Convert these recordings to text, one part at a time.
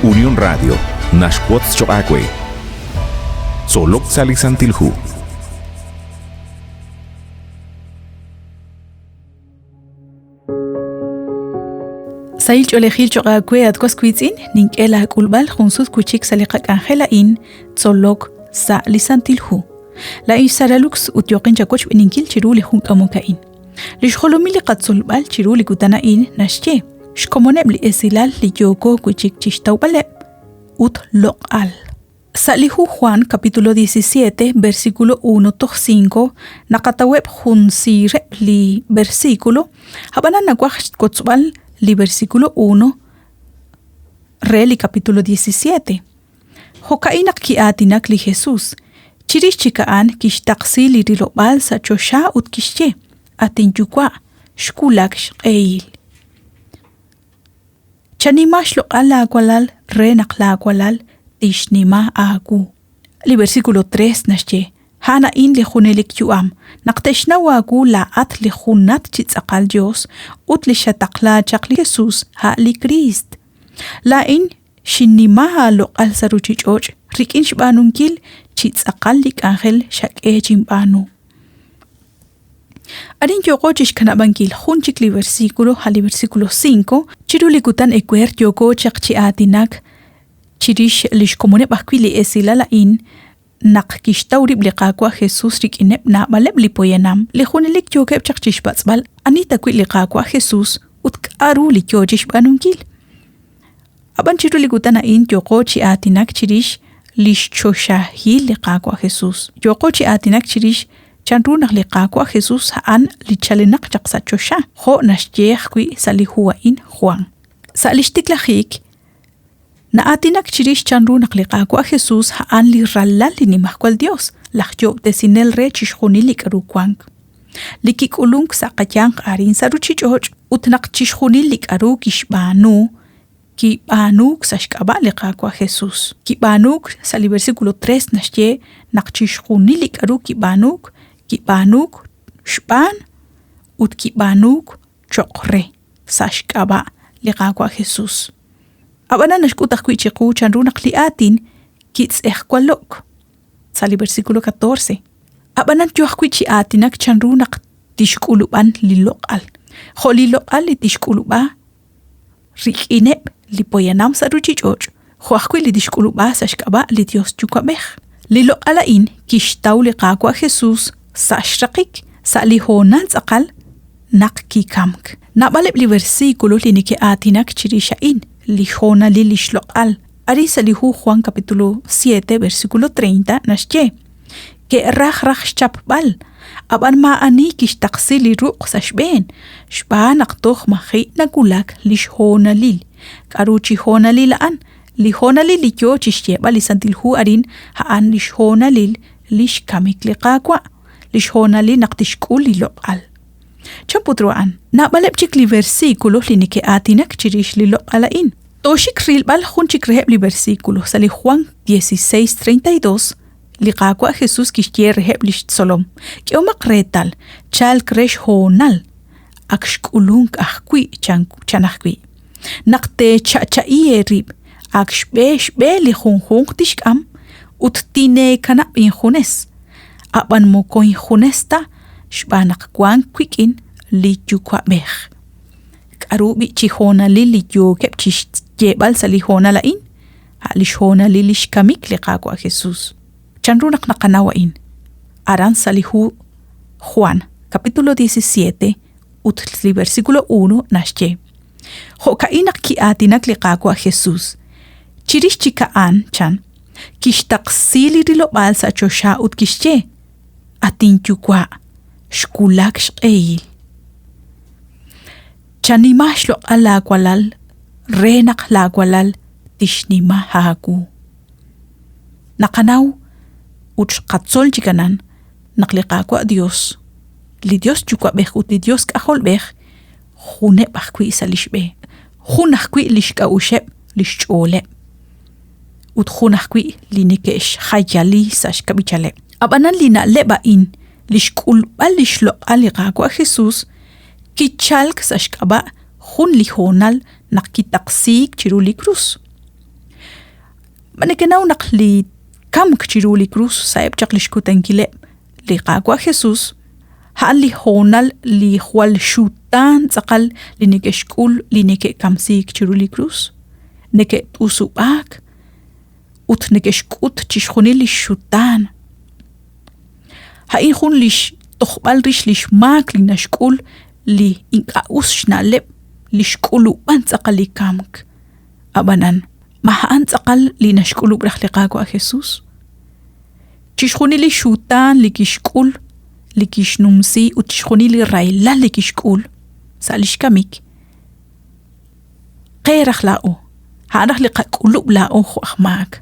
Unión Radio naxwotz choq' aawe. Tzolok sa' li Santil Hu. Sahil ch'oolejil choq' aawe at was wiitz'in, nink'e laak'ulb'al jun sut wi' chik sa' li qak'anjel a'in, tzolok sa' li Santil Hu. Laa'in xSara Lux ut yooqin chawochb'eeninkil chiru li jun k'amok a'in. Li xjolomil li qatzolb'al chiru li kutan a'in naxye xkomoneb' li esilal li yooko wi' chik chixtawb'aleb' ut loq'al. Sa' li hu Juan capítulo 17, versículo 1 toj 5, naqataweb' jun siireb' li versículo, ab'anan nawaj xwotzb'al li versículo 1 re li capítulo 17. Jo'ka'in naq ki'aatinak li Jesús. Chirix chik a'an kixtaqsi li rilob'aal sa' choxa ut kixye, At inYuwa', xwulak xq'ehil. Chanima xloq'al laawalal re naq laawalal tixnima aawu. Li versículo 3 naxye, A'an a'in li junelik yu'am, naq te'xnaw aawu laa'at li junat chi tz'aqal Yos ut li xataqla chaq li Jesús, a' li Kriist. Laa'in xinnima aaloq'al sa' ruuchich'och' rik'in xb'aanunkil chi tz'aqal li k'anjel xak'e chinb'aanu. Arin yooqo chixkanab'ankil jun chik li versículo, a' li versículo 5, chiru li kutan ewer yooko chaq chi aatinak chirix li xkomoneb' ajwi' li esilal a'in naq kixtaw rib' li Qaawa' Jesús rik'ineb' naab'aleb' li poyanam li junelik yookeb' chaq chixpatz'b'al ani ta wi' li Qaawa' Jesús ut k'aru li yoo chixb'aanunkil. Ab'an chiru li kutan a'in yooqo chi aatinak chirix li xchoxahil li Qaawa' Jesús. Yooqo chi aatinak chirix chanru naq li Qaawa' Jesús a'an li chalenaq chaq sa' choxa, jo' naxye ajwi' sa' li hu a'in Juan. Sa' li xtiklajik, na'aatinak chirix chanru naq li Qaawa' Jesús a'an li Ralal li Nimajwal Yos, laj Yoob'tesinel re chixjunil li k'aru wank. Li kik'ulunk sa' qayanq arin sa' ruuchich'och' ut naq chixjunil li k'aru kixb'aanu kib'aanuuk sa' xk'ab'a' li Qaawa' Jesús. Kib'aanuuk sa' li versículo 3 naxye naq chixjunil li k'aru kib'aanuuk, kib'aanuuk xb'aan ut kib'aanuuk cho'q re sa' xk'ab'a' li Qaawa' Jesús. Ab'anan naxk'ut ajwi' chiqu chanru naq li aatin kitz'ejwalo'k sa' li versículo 14. Ab'anan yo ajwi' chi aatinak chanru naq tixk'ulub'an li loq'al, jo' li loq'al li tixk'ulub'a rik'ineb' li poyanam sa' ruuchich'och' jo' ajwi' li tixk'ulub'a sa' xk'ab'a' li Yos Yuwa'b'ej. Li loq'al a'in kixtaw li Qaawa' Jesús sa' xraqik, sa' li hoonal tz'aqal naq kikamk. Naab'aleb' li versículo li neke'aatinak chirix a'in, li xhoonalil li xloq'al. Arin sa' li hu Juan capítulo 7 versículo 30 naxye, Ke'raj raj xchapb'al, ab'an maa'ani kixtaqsi li ruq' sa' xb'een, xb'aan naq toj maji' nawulak li xhoonalil. K'aru chi hoonalil a'an? Li hoonalil li yo chi xyeeb'al li Santil Hu arin a'an li xhoonalil li xkamik li Qaawa', li xhoonalil naq tixk'ul li loq'al. Chan put ru a'an? Naab'aleb' chik li versículo li neke'aatinak chirix li loq'al a'in. Tooxik rilb'al jun chik reheb' li versículo sa' li Juan 16:32, li Qaawa' Jesús kixye reheb' li xtzolom, K'ehomaq reetal, chalk re xhoonal, ak xk'ulunk ajwi' chan, chan ajwi'. Naq teecha'cha'i eerib', ak xb'e xb'e li junjunq tixk'am ut tineekanab' injunes. Ab'an moko injunes ta, xb'aan naq wank wik'in li Yuwa'b'ej. K'aru b'i' chi hoonalil li yookeb' chi xyeeb'al sa' li hoonal a'in? A' li xhoonalil li xkamik li Qaawa' Jesús. Chanru naq naqanaw a'in? Aran sa' li hu Juan, capítulo 17 ut li versículo 1 naxye, Jo'ka'in naq ki'aatinak li Qaawa' Jesús. Chirix chik a'an, chan, kixtaqsi li rilob'aal sa' choxa ut kixye, At inYuwa', xwulak xq'ehil. Chanima xloq'al laawalal re naq laawalal tixnima aawu. Naqanaw ut xqatzol chi kanan naq li Qaawa' Dios, li Dios Yuwa'b'ej ut li Dios K'ajolb'ej juneb' ajwi' sa' lix b'e, jun ajwi' lix k'a'uxeb' lix ch'ooleb', ut jun ajwi' li neke'xjayali sa' xkab'ichaleb'. Ab'anan li na'leb' a'in, li xk'ulb'al lix loq'al li Qaawa' Jesus, kichalk sa' xk'ab'a' jun li hoonal naq kitaqsiik chiru li krus. Ma nekenaw naq li kamk chiru li krus sa'eb' chaq lix kutankileb' li Qaawa' Jesus, a'an li hoonal li jwal xutaan tz'aqal li neke'xk'ul li neke'kamsiik chiru li krus? Neke't'usub'aak ut neke'xk'ut chixjunil lix xutaan. A'in jun lix tojb'al rix lix maak li naxk'ul li ink'a' us xna'leb' li xk'ulub'an tz'aqal li kamk. Ab'anan, ma a'an tz'aqal li naxk'ulub' raj li Qaawa' Jesus? Chixjunil li xutaan li kixk'ul, li kixnumsi ut chixjunil li rahilal li kixk'ul sa' lix kamik, qe raj laa'o, a'an raj li qak'ulub' laa'o jo' aj maak.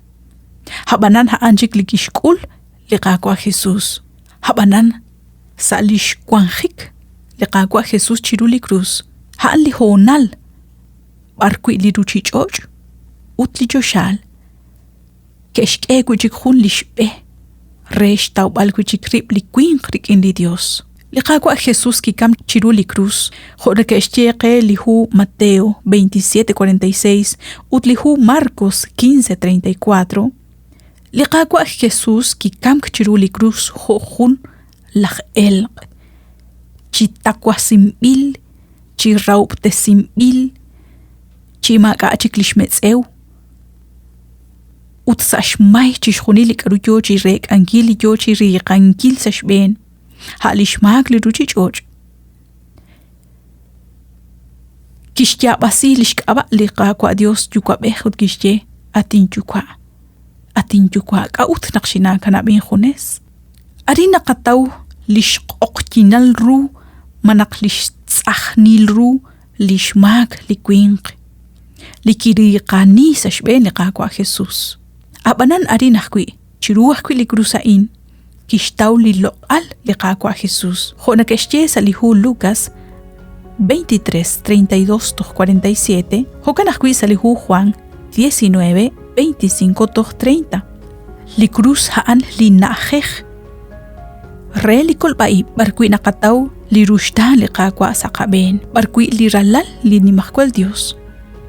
Ab'anan a'an chik li kixk'ul li Qaawa' Jesus. Ab'anan, sa' lix wanjik li Qaawa' Jesus chiru li krus, a'an li hoonal b'ar wi' li ruchich'och' ut li choxaal ke'xk'e wi' chik jun lix b'e re xtawb'al wi' chik rib' li winq rik'in li Dios. Li Qaawa' Jesus kikam chiru li krus, jo' neke'xye qe li hu Mateo 27:46 ut li hu Marcos 15:34. Li Qaawa' Jesus kikamk chiru li krus jo' jun laj elq', chi tawasinb'il, chi rahob'tesinb'il, chi maak'a' chik lix metz'ew, ut sa' xmay chixjunil li k'a'ru yoo chi reek'ankil li yoo chi riiqankil sa' xb'een, a' lix maak li ruchich'och'. Kixyaab'asi lix k'ab'a' li Qaawa' Dios Yuwa'b'ej ut kixye, At inYuwa', at inYuwa', k'a'ut naq xinaakanab' injunes? Arin naqataw lix q'oqyinal ru malaj lix tz'ajnil ru lix maak li winq li kiriiqani sa' xb'een li Qaawa' Jesus. A'b'anan arin ajwi', chiru ajwi' li krus a'in, kixtaw li loq'al li Qaawa' Jesus, jo' neke'xye sa' li hu Lucas 23, 32 toj 47, jo'kan ajwi' sa' li hu Juan 19, 25 toj 30. Li krus a'an li na'ajej re li kolb'a-ib' b'arwi' naqataw li ruxtaan li Qaawa' sa' qab'een, b'arwi' li Ralal li Nimajwal Dios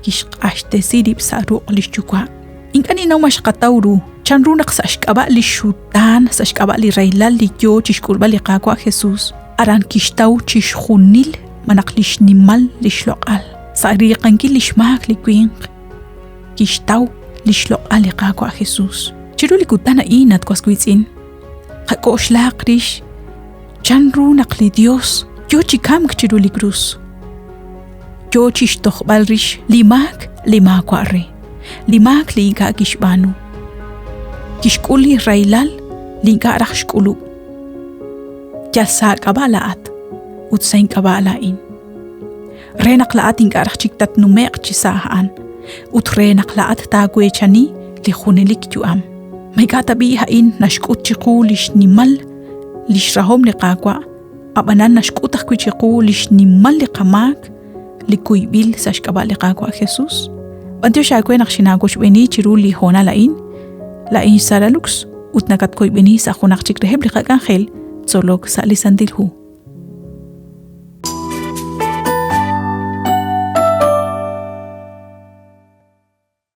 kixq'axtesi rib' sa' ruq' lix Yuwa'. Ink'a' ninnaw ma xqataw ru chan ru naq sa' xk'ab'a' li xutaan, sa' xk'ab'a' li rahilal li yoo chixk'ulb'al li Qaawa' Jesus, aran kixtaw chixjunil malaj lix nimal lix loq'al. Sa' riiqankil lix maak li winq, kixtaw lix loq'al li Qaawa' Jesus. Chiru li kutan a'in, at was wiitz'in, qak'oxlaq rix chan ru naq li Dios yoo chi kamk chiru li krus. Yoo chixtojb'al rix li maak li maawa' re, li maak li ink'a' kixb'aanu. Kixk'ul li rahilal li ink'a' raj xk'ulub'. Yal sa' aak'ab'a' laa'at ut sa' ink'ab'a' laa'in. Re naq laa'at ink'a' raj chik tatnume'q chi sa' a'an, ut re naq laa'at taaweechani li junelik yu'am. Ma ink'a' tab'i' a'in naxk'ut chiqu li xnimal li xrahom li Qaawa', ab'anan naxk'ut ajwi' chiqu li xnimal li qamaak li kuyb'il sa' xk'ab'a' li Qaawa' Jesus? B'antiox aawe naq xinaawochb'eeni chiru li hoonal a'in. Laa'in xSara Lux ut nakatwoyb'eni sa' junaq chik reheb' li qak'anjel Tzolok sa' li Santil Hu.